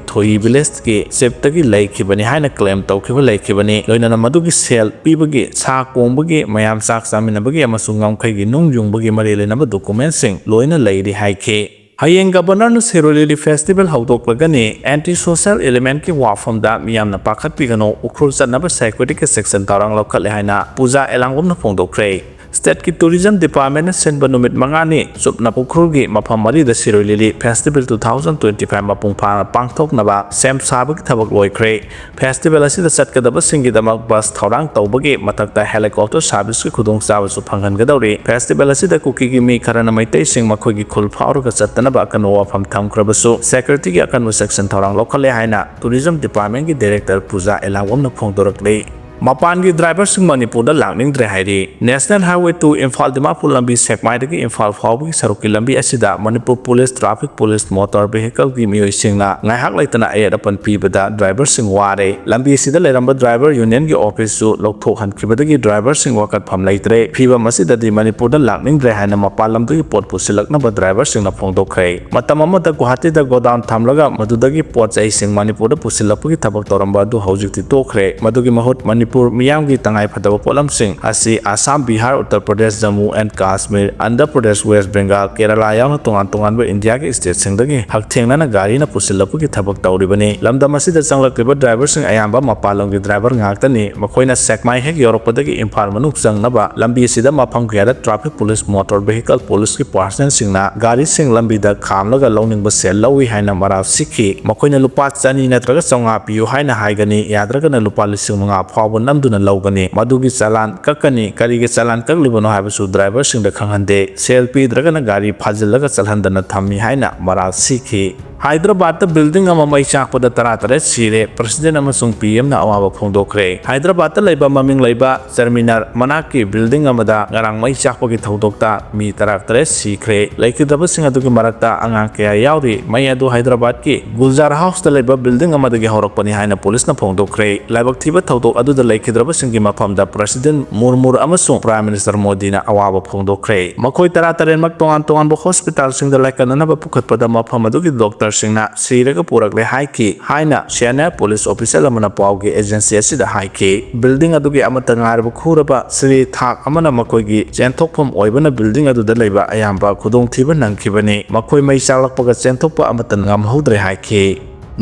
ꯊꯣꯌꯤ ꯚꯤꯂꯦꯖꯀꯤ ꯆꯤꯞꯇꯒꯤ ꯂꯩꯈꯤꯕꯅꯤ ꯍꯥꯏꯅ ꯀ꯭ꯂꯦꯝ ꯇꯧꯈꯤꯕ ꯂꯩꯈꯤꯕꯅꯤ꯫ ꯂꯣꯏꯅꯅ ꯃꯗꯨꯒꯤ ꯁꯦꯜ ꯄꯤꯕꯒꯤ, ꯁꯥ ꯀꯣꯡꯕꯒꯤ, ꯃꯌꯥꯝ ꯆꯥꯛ ꯆꯥꯃꯤꯟꯅꯕꯒꯤ ꯑꯃꯁꯨꯡ ꯉꯝꯈꯩꯒꯤ ꯅꯨꯡ ꯌꯨꯡꯕꯒꯤ ꯃꯔꯤ ꯂꯩꯅꯕ ꯗꯣꯀꯨꯃꯦꯟꯁꯤꯡ ꯂꯣꯏꯅ ꯂꯩꯔꯤ ꯍꯥꯏꯈꯤ꯫ ꯍꯌꯦꯡ ꯒꯕꯔꯅꯔꯅ ꯁꯤꯔꯣꯏ ꯂꯤꯂꯤ ꯐꯦꯁꯇꯤꯚꯦꯜ ꯍꯧꯗꯣꯛꯂꯒꯅꯤ꯫ ꯑꯦꯟꯇꯤ ꯁꯣꯁꯦꯜ ꯏꯂꯤꯃꯦꯟꯠꯀꯤ ꯋꯥꯐꯝꯗ ꯃꯤꯌꯥꯝꯅ ꯄꯥꯈꯠꯄꯤꯒꯅꯨ, ꯎꯈ꯭ꯔꯨꯜ ꯆꯠꯅꯕ ꯁꯦꯀ꯭ꯌꯨꯔꯤꯇꯤꯒꯤ ꯁꯦꯛꯁꯟ ꯊꯧꯔꯥꯡ ꯂꯧꯈꯠꯂꯦ ꯍꯥꯏꯅ ꯄꯨꯖꯥ ꯑꯦꯂꯥꯡꯕꯝꯅ ꯐꯣꯡꯗꯣꯛꯈ꯭ꯔꯦ꯫ ꯁ꯭ꯇꯦꯠꯀꯤ ꯇꯨꯔꯤꯖꯝ ꯗꯤꯄꯥꯔꯠꯃꯦꯟꯠꯅ ꯁꯤꯟꯕ ꯅꯨꯃꯤꯠ ꯃꯉꯥꯅꯤ ꯆꯨꯞꯅ ꯎꯈ꯭ꯔꯨꯜꯒꯤ ꯃꯐꯝ ꯃꯔꯤꯗ Shirui lily festival two thousand twenty five ꯃꯄꯨꯡ ꯐꯥꯅ ꯄꯥꯡꯊꯣꯛꯅꯕ ꯁꯦꯝ ꯁꯥꯕꯒꯤ ꯊꯕꯛ ꯂꯣꯏꯈ꯭ꯔꯦ꯫ ꯐꯦꯁꯇꯤꯚꯦꯜ ꯑꯁꯤꯗ ꯆꯠꯀꯗꯕꯁꯤꯡꯒꯤꯗꯃꯛ ꯕꯁ ꯊꯧꯔꯥꯡ ꯇꯧꯕꯒꯤ ꯃꯊꯛꯇ ꯍꯦꯂꯤꯀꯣꯞꯇꯔ ꯁꯥꯔꯚꯤꯁꯀꯤ ꯈꯨꯗꯣꯡꯆꯥꯕꯁꯨ ꯐꯪꯍꯟꯒꯗꯧꯔꯤ꯫ ꯐꯦꯁꯇꯤꯚꯦꯜ ꯑꯁꯤꯗ ꯀꯨꯀꯤꯒꯤ ꯃꯤ ꯈꯔꯅ ꯃꯩꯇꯩꯁꯤꯡ ꯃꯈꯣꯏꯒꯤ ꯈꯨꯜ ꯐꯥꯎꯔꯒ ꯆꯠꯇꯅꯕ ꯑꯀꯟꯕ ꯋꯥꯐꯝ ꯊꯝꯈ꯭ꯔꯕꯁꯨ, ꯁꯦꯀ꯭ꯌꯨꯔꯤꯇꯤꯒꯤ ꯑꯀꯟꯕ ꯁꯦꯛꯁꯟ ꯊꯧꯔꯥꯡ ꯂꯧꯈꯠꯂꯦ ꯍꯥꯏꯅ ꯇꯨꯔꯤꯖꯝ ꯗꯤꯄꯥꯔꯠꯃꯦꯟꯠꯀꯤ ꯗꯥꯏꯔꯦꯛꯇꯔ ꯄꯨꯖꯥ ꯑꯦꯂꯥꯡꯕꯝꯅ ꯐꯣꯡꯗꯣꯔꯛꯂꯤ꯫ ꯃꯄꯥꯟꯒꯤ ꯗ꯭ꯔꯥꯏꯚꯔꯁꯤꯡ ꯃꯅꯤꯄꯨꯔꯗ ꯂꯥꯛꯅꯤꯡꯗ꯭ꯔꯦ ꯍꯥꯏꯔꯤ꯫ National highway two Imphal Dimapur ꯂꯝꯕꯤ ꯁꯦꯛꯃꯥꯏꯗꯒꯤ ꯏꯝꯐꯥꯜ ꯐꯥꯎꯕꯒꯤ ꯁꯔꯨꯛꯀꯤ ꯂꯝꯕꯤ ꯑꯁꯤꯗ Manipur police, traffic police, motor ꯚꯦꯍꯤꯀꯜꯒꯤ ꯃꯤꯑꯣꯏꯁꯤꯡꯅ ꯉꯥꯏꯍꯥꯛ ꯂꯩꯇꯅ ꯑꯌꯦꯠ ꯑꯄꯟ ꯄꯤꯕꯗ ꯗ꯭ꯔꯥꯏꯚꯔꯁꯤꯡ ꯋꯥꯔꯦ꯫ ꯂꯝꯕꯤ ꯑꯁꯤꯗ ꯂꯩꯔꯝꯕ ꯗ꯭ꯔꯥꯏꯚꯔ ꯌꯨꯅꯤꯌꯟꯒꯤ ꯑꯣꯐꯤꯁꯁꯨ ꯂꯧꯊꯣꯛꯍꯟꯈꯤꯕꯗꯒꯤ ꯗ꯭ꯔꯥꯏꯚꯔꯁꯤꯡ ꯋꯥꯀꯠꯐꯝ ꯂꯩꯇ꯭ꯔꯦ꯫ ꯐꯤꯕꯝ ꯑꯁꯤꯗꯗꯤ ꯃꯅꯤꯄꯨꯔꯗ ꯂꯥꯛꯅꯤꯡꯗ꯭ꯔꯦ ꯍꯥꯏꯅ ꯃꯄꯥꯟ ꯂꯝꯗꯒꯤ ꯄꯣꯠ ꯄꯨꯁꯤꯜꯂꯛꯅꯕ ꯗ꯭ꯔꯥꯏꯚꯔꯁꯤꯡꯅ ꯐꯣꯡꯗꯣꯛꯈ꯭ꯔꯦ꯫ ꯃꯇꯝ ꯑꯃꯗ ꯒꯨꯋꯥꯍꯥꯇꯤꯗ ꯒꯣꯗꯥꯎꯟ ꯊꯝꯂꯒ ꯃꯗꯨꯗꯒꯤ ꯄꯣꯠ ꯆꯩꯁꯤꯡ ꯃꯅꯤꯄꯨꯔꯗ ꯄꯨꯁꯤꯜꯂꯛꯄꯒꯤ ꯊꯕꯛ ꯇꯧꯔꯝꯕ ꯑꯗꯨ ꯍꯧꯖꯤꯛꯇꯤ ꯇꯣꯛꯈ꯭ꯔꯦ꯫ ꯃꯗꯨꯒꯤ ꯃꯍꯨꯠ ꯃꯅꯤꯄꯨꯔ ꯃꯤꯌꯥꯝꯒꯤ ꯇꯉꯥꯏ ꯐꯗꯕ ꯄꯣꯠꯂꯝꯁꯤꯡ ꯑꯁꯤ ꯑꯁꯥꯝ, ꯕꯤꯍꯥꯔ, ꯎꯠꯇꯔ ꯄ꯭ꯔꯗꯦꯁ, ꯖꯝꯃꯨ ꯑꯦꯟ ꯀꯥꯁꯃꯤꯔ, ꯑꯟꯙ꯭ꯔ ꯄ꯭ꯔꯗꯦꯁ, ꯋꯦꯁ ꯕꯦꯡꯒꯥꯜ, ꯀꯦꯔꯂꯥ ꯌꯥꯎꯅ ꯇꯣꯉꯥꯟ ꯇꯣꯉꯥꯟꯕ ꯏꯟꯗꯤꯌꯥꯒꯤ ꯁ꯭ꯇꯦꯠꯁꯤꯡꯗꯒꯤ ꯍꯛꯊꯦꯡꯅꯅ ꯒꯥꯔꯤꯅ ꯄꯨꯁꯤꯜꯂꯛꯄꯒꯤ ꯊꯕꯛ ꯇꯧꯔꯤꯕꯅꯤ꯫ ꯂꯝꯗꯝ ꯑꯁꯤꯗ ꯆꯪꯂꯛꯂꯤꯕ ꯗ꯭ꯔꯥꯏꯚꯔꯁꯤꯡ ꯑꯌꯥꯝꯕ ꯃꯄꯥꯟ ꯂꯝꯒꯤ ꯗ꯭ꯔꯥꯏꯚꯔ ꯉꯥꯛꯇꯅꯤ꯫ ꯃꯈꯣꯏꯅ ꯁꯦꯛꯃꯥꯏ ꯍꯦꯛ ꯌꯧꯔꯛꯄꯗꯒꯤ ꯏꯝꯐꯥꯜ ꯃꯅꯨꯡ ꯆꯪꯅꯕ ꯂꯝꯕꯤ ꯑꯁꯤꯗ ꯃꯐꯝ ꯀꯌꯥꯗ ꯇ꯭ꯔꯥꯐꯤꯛ ꯄꯨꯂꯤꯁ, ꯃꯣꯇꯣꯔ ꯚꯦꯍꯤꯀꯜ ꯄꯨꯂꯤꯁꯀꯤ ꯄꯥꯔꯁꯅꯦꯜꯁꯤꯡꯅ ꯒꯥꯔꯤꯁꯤꯡ ꯂꯝꯕꯤꯗ ꯈꯥꯝꯂꯒ ꯂꯧꯅꯤꯡꯕ ꯁꯦꯜ ꯂꯧꯏ ꯍꯥꯏꯅ ꯃꯔꯥꯜ ꯁꯤꯈꯤ꯫ ꯃꯈꯣꯏꯅ ꯂꯨꯄꯥ ꯆꯅꯤ ꯅꯠꯇ꯭ꯔꯒ ꯆꯥꯝꯃꯉꯥ ꯄꯤꯌꯨ ꯍꯥꯏꯅ ꯍꯥꯏꯒꯅꯤ, ꯌꯥꯗ꯭ꯔꯒꯅ ꯂꯨꯄꯥ ꯂꯤꯁꯤꯡ ꯃꯉꯥ ꯐꯥꯎꯕ ꯅꯝꯗꯨꯅ ꯂꯧꯒꯅꯤ꯫ ꯃꯗꯨꯒꯤ ꯆꯂꯥꯟ ꯀꯛꯀꯅꯤ꯫ ꯀꯔꯤꯒꯤ ꯆꯂꯥꯟ ꯀꯛꯂꯤꯕꯅꯣ ꯍꯥꯏꯕꯁꯨ ꯗ꯭ꯔꯥꯏꯚꯔꯁꯤꯡꯗ ꯈꯪꯍꯟꯗꯦ꯫ ꯁꯦꯜ ꯄꯤꯗ꯭ꯔꯒꯅ ꯒꯥꯔꯤ ꯐꯥꯖꯤꯜꯂꯒ ꯆꯠꯍꯟꯗꯅ ꯊꯝꯃꯤ ꯍꯥꯏꯅ ꯃꯔꯥꯜ ꯁꯤꯈꯤ꯫ ꯍꯥꯏꯗ꯭ꯔꯕꯥꯗꯇ ꯕꯤꯜꯗꯤꯡ ꯑꯃ ꯃꯩ ꯆꯥꯛꯄꯗ ꯇꯔꯥꯇꯔꯦꯠ ꯁꯤꯔꯦ꯫ ꯄ꯭ꯔꯁꯤꯗꯦꯟ ꯑꯃꯁꯨꯡ ꯄꯤ ꯑꯦꯝꯅ ꯑꯋꯥꯕ ꯐꯣꯡꯗꯣꯛꯈ꯭ꯔꯦ꯫ ꯍꯥꯏꯗ꯭ꯔꯕꯥꯗꯇ ꯂꯩꯕ ꯃꯃꯤꯡ ꯂꯩꯕ ꯆꯔꯃꯤꯅꯥꯔ ꯃꯅꯥꯛꯀꯤ ꯕꯤꯜꯗꯤꯡ ꯑꯃꯗ ꯉꯔꯥꯡ ꯃꯩ ꯆꯥꯛꯄꯒꯤ ꯊꯧꯗꯣꯛꯇ ꯃꯤ ꯇꯔꯥꯇꯔꯦꯠ ꯁꯤꯈ꯭ꯔꯦ꯫ ꯂꯩꯈꯤꯗꯕꯁꯤꯡ ꯑꯗꯨꯒꯤ ꯃꯔꯛꯇ ꯑꯉꯥꯡ ꯀꯌꯥ ꯌꯥꯎꯔꯤ꯫ ꯃꯩ ꯑꯗꯨ ꯍꯥꯏꯗ꯭ꯔꯕꯥꯗꯀꯤ ꯒꯨꯜꯖꯥꯔ ꯍꯥꯎꯁꯇ ꯂꯩꯕ ꯕꯤꯜꯗꯤꯡ ꯑꯃꯗꯒꯤ ꯍꯧꯔꯛꯄꯅꯤ ꯍꯥꯏꯅ ꯄꯨꯂꯤꯁꯅ ꯐꯣꯡꯗꯣꯛꯈ꯭ꯔꯦ꯫ ꯂꯥꯏꯕꯛ ꯊꯤꯕ ꯊꯧꯗꯣꯛ ꯑꯗꯨꯗ ꯂꯩꯈꯤꯗ꯭ꯔꯕꯁꯤꯡꯒꯤ ꯃꯐꯝꯗ ꯄ꯭ꯔꯁꯤꯗꯦꯟ ꯃꯨꯔꯃꯨꯔ ꯑꯃꯁꯨꯡ ꯄ꯭ꯔꯥꯏꯝ ꯃꯤꯅꯤꯁꯇꯔ ꯃꯣꯗꯤꯅ ꯑꯋꯥꯕ ꯐꯣꯡꯗꯣꯛꯈ꯭ꯔꯦ꯫ ꯃꯈꯣꯏ ꯇꯔꯥꯇꯔꯦꯠꯃꯛ ꯇꯣꯉꯥꯟ ꯇꯣꯉꯥꯟꯕ ꯍꯣꯁꯄꯤꯇꯥꯜꯁꯤꯡꯗ ꯂꯥꯏꯀꯠꯅꯅꯕ ꯄꯨꯈꯠꯄꯗ ꯃꯐꯝ ꯑꯗꯨꯒꯤ ꯗꯣꯛꯇꯔ ꯁꯤꯡꯅ ꯁꯤꯔꯒ ꯄꯨꯔꯛꯂꯦ ꯍꯥꯏꯈꯤ ꯍꯥꯏꯅ senior police official ꯑꯃꯅ ꯄꯥꯎꯒꯤ agency ꯑꯁꯤꯗ ꯍꯥꯏꯈꯤ꯫ Building ꯑꯗꯨꯒꯤ ꯑꯃꯠꯇ ꯉꯥꯏꯔꯕ ꯈꯨꯔꯕ ꯁ꯭ꯔꯤ ꯊꯥꯛ ꯑꯃꯅ ꯃꯈꯣꯏꯒꯤ ꯆꯦꯟꯊꯣꯛꯐꯝ ꯑꯣꯏꯕꯅ building ꯑꯗꯨꯗ ꯂꯩꯕ ꯑꯌꯥꯝꯕ ꯈꯨꯗꯣꯡꯊꯤꯕ ꯅꯪꯈꯤꯕꯅꯤ꯫ ꯃꯈꯣꯏ ꯃꯩ ꯆꯥꯛꯂꯛꯄꯒ ꯆꯦꯟꯊꯣꯛꯄ ꯑꯃꯠꯇ ꯉꯝꯍꯧꯗ꯭ꯔꯦ ꯍꯥꯏꯈꯤ꯫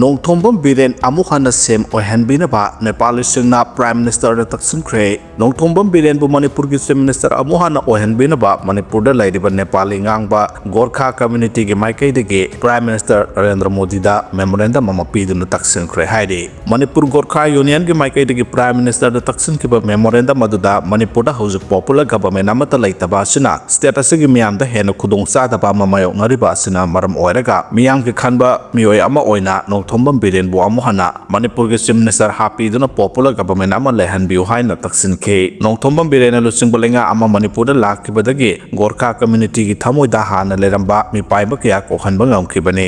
ꯅꯣꯡꯊꯣꯝꯕꯝ ꯕꯤꯔꯦꯟ ꯑꯃꯨꯛ ꯍꯟꯅ ꯁꯤ ꯑꯦꯝ ꯑꯣꯏꯍꯟꯕꯤꯅꯕ ꯅꯦꯄꯥꯂꯤꯁꯤꯡꯅ Prime Minister ꯗ ꯇꯛꯁꯤꯟꯈ꯭ꯔꯦ꯫ ꯅꯣꯡꯊꯣꯝꯕꯝ ꯕꯤꯔꯦꯟꯕꯨ ꯃꯅꯤꯄꯨꯔꯒꯤ Chief Minister ꯑꯃꯨꯛ ꯍꯟꯅ ꯑꯣꯏꯍꯟꯕꯤꯅꯕ ꯃꯅꯤꯄꯨꯔꯗ ꯂꯩꯔꯤꯕ ꯅꯦꯄꯥꯂꯤ ꯉꯥꯡꯕ ꯒꯣꯔꯈꯥ community ꯒꯤ ꯃꯥꯏꯀꯩꯗꯒꯤ Prime Minister ꯅꯔꯦꯟꯗ꯭ꯔ ꯃꯣꯗꯤꯗ memorandum ꯑꯃ ꯄꯤꯗꯨꯅ ꯇꯛꯁꯤꯟꯈ꯭ꯔꯦ ꯍꯥꯏꯔꯤ꯫ ꯃꯅꯤꯄꯨꯔ ꯒꯣꯔꯈꯥ Union ꯒꯤ ꯃꯥꯏꯀꯩꯗꯒꯤ Prime Minister ꯗ ꯇꯛꯁꯤꯟꯈꯤꯕ memorandum ꯑꯗꯨꯗ ꯃꯅꯤꯄꯨꯔꯗ ꯍꯧꯖꯤꯛ popular government ꯑꯃꯠꯇ ꯂꯩꯇꯕ ꯑꯁꯤꯅ state ꯑꯁꯤꯒꯤ ꯃꯤꯌꯥꯝꯗ ꯍꯦꯟꯅ ꯈꯨꯗꯣꯡꯆꯥꯗꯕ ꯑꯃ ꯃꯥꯌꯣꯛꯅꯔꯤꯕ ꯑꯁꯤꯅ ꯃꯔꯝ ꯑꯣꯏꯔꯒ ꯃꯤꯌꯥꯝꯒꯤ ꯈꯟꯕ ꯃꯤꯑꯣꯏ ꯑꯃ ꯑꯣꯏꯅ ꯅꯣꯡꯊꯣꯝꯕꯝ ꯕꯤꯔꯦꯟꯕꯨ ꯑꯃꯨꯛ ꯍꯟꯅ ꯃꯅꯤꯄꯨꯔꯒꯤ Chief Minister ꯍꯥꯞꯄꯤꯗꯨꯅ popular government ꯑꯃ ꯂꯩꯍꯟꯕꯤꯌꯨ ꯍꯥꯏꯅ ꯇꯛꯁꯤꯟꯈꯤ꯫ ꯅꯣꯡꯊꯣꯝꯕꯝ ꯕꯤꯔꯦꯟꯅ ꯂꯨꯆꯤꯡꯕ ꯂꯩꯉꯥꯛ ꯑꯃ ꯃꯅꯤꯄꯨꯔꯗ ꯂꯥꯛꯈꯤꯕꯗꯒꯤ ꯒꯣꯔꯈꯥ community ꯒꯤ ꯊꯃꯣꯏꯗ ꯍꯥꯟꯅ ꯂꯩꯔꯝꯕ ꯃꯤꯄꯥꯏꯕ ꯀꯌꯥ ꯀꯣꯛꯍꯟꯕ ꯉꯝꯈꯤꯕꯅꯤ꯫